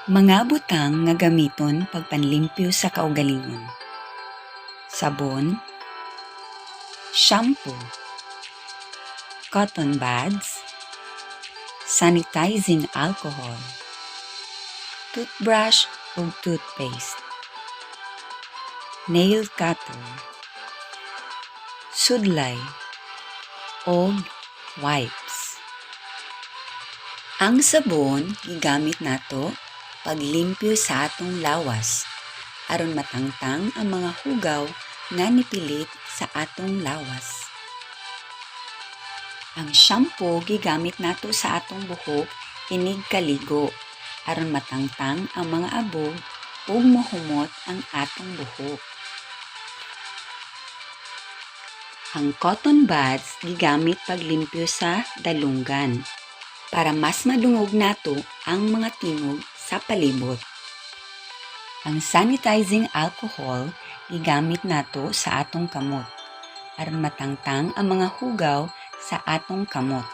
Mga butang nga gamiton pagpanlimpyo sa kaugalingon: sabon, shampoo, cotton buds, sanitizing alcohol, toothbrush ug toothpaste, nail cutter, sudlay, ug wipes. Ang sabon gigamit nato paglimpyo sa atong lawas aron matangtang ang mga hugaw nga nipilit sa atong lawas. Ang shampoo gigamit nato sa atong buhok inig kaligo aron matangtang ang mga abog ug mohumot ang atong buhok. Ang cotton buds gigamit paglimpyo sa dalunggan para mas madungog nato ang mga tingog sa palibot. Ang sanitizing alcohol gigamit nato sa atong kamot aron matangtang ang mga hugaw sa atong kamot.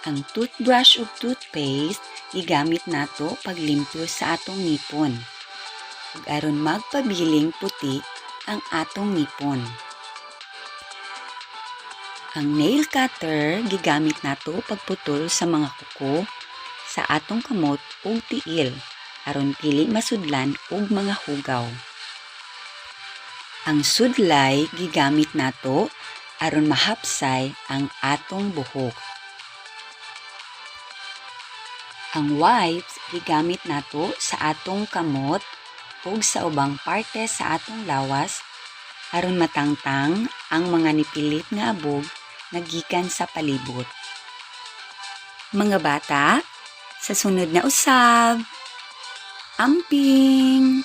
Ang toothbrush ug toothpaste gigamit nato paglimpyo sa atong ngipon ug aron magpabiling puti ang atong ngipon. Ang nail cutter gigamit nato pagputol sa mga kuko sa atong kamot ug tiil aron dili masudlan og mga hugaw. Ang sudlay gigamit nato aron mahapsay ang atong buhok. Ang wipes gigamit nato sa atong kamot ug sa ubang parte sa atong lawas aron matangtang ang mga nipilit nga abog nga gikan sa palibot. Mga bata, sa sunod na usab. Amping!